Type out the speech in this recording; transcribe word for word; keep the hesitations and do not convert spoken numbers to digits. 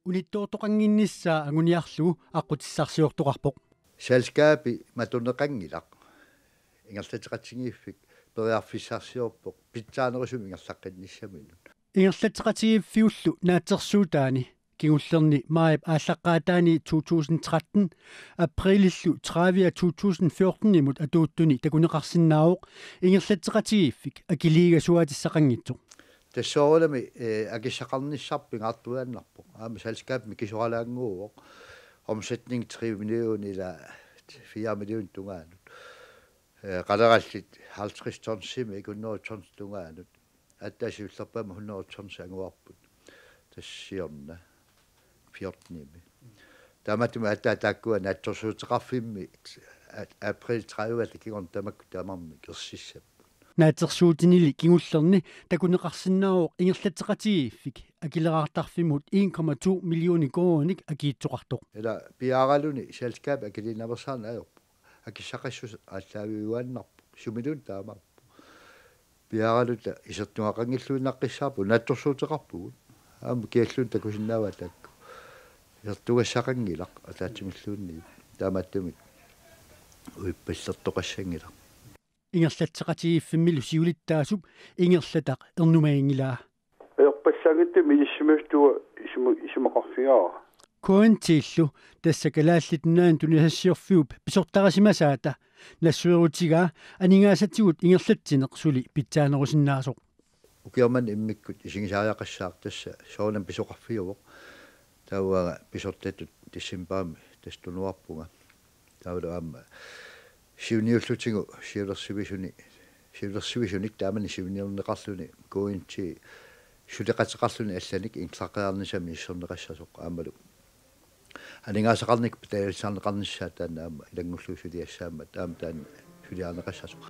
unittoortoqannginnissaa anguniarlugu aqqutissarsiortoqarpoq. Selskabi matuneqanngilaq. Ingerlatseqatigiiffik periarfissarsiorpoq pitsaanerusumik ingerlaqqinnissaminut. Ingerlatseqatigiiffiullu naatsorsuutaani kingullerni maajip aallaqqaataani to tusind tretten aprilillu tredive to tusind fjortenimut atuuttuni takuneqarsinnaavoq ingerlatseqatigiiffik akiliigasuaatissaqanngitsoq. Tassoorunami, eh, akissaqarnissarput pingaartuaannarpoq. Aamma selskabimi kisoralaannguuvoq. Omsætning tre million ila fire million tungaanut. Eh, qalerallit halvtreds tonsimik hundrede tons tungaanut. Aatsaat siullerpaamik hundrede tons anguarput. Tassiorna fjortenimi. Taamaattumik aatsaat taakkua naatsorsuuteqarfimmi a-, april tredive kingorna tamakku tamarmik ersissapput. Naatsorsuutinili kingullerni takuneqarsinnaavoq ingerlatseqatigiiffik akileraartarfimmut en komma to millioner koruuninik akiitsoqartoq. Ila piaaraluni selskabip akiliinnarnersaani ajorpoq. Akissaqassuseq aallaaviuaannarpoq. Sumiluunniit taamaappoq. Piaaraluta isertugaqanngilluinnaqqissaarpugut, naatsorsuuteqarpugut. Aamma kialluunniit takusinnaavaat taakku. Isertugassaqanngilaq ataatsimilluunniit. Taamaattumik uippallertoqassanngilaq. Ingerlatseqatigiiffimmilu siulittaasup ingerlataq ernumaginngilaa. Ajorpassaanngitsumik ilissimasutut isuma-, isumaqarfigaara. K N T-llu, tassa Kalaallit Nunaanni tunisassiorfiup pisortarisimasaata, nassuerutigaa aningaasatigut ingerlatsineq suli pitsaanerusinnaasoq. Ukioq manna immikkut isigisariaqassaaq, tassa soorunami pisoqarfiuvoq. Taava pisortatut decembarimi tassa tunuarpunga. Taavalu aamma siunniullutigu siulersuisuni, siulersuisunik taamani siunniunneqarluni K N T suleqateqarluni allanik ingerlaqqaarnissamik misissorneqassasoq aammalu aningaasaqarnikkut pitaalisarneqarnissaat taanna aamma ilanngullugu suliassaammat aamma taanna suliarineqassasoq.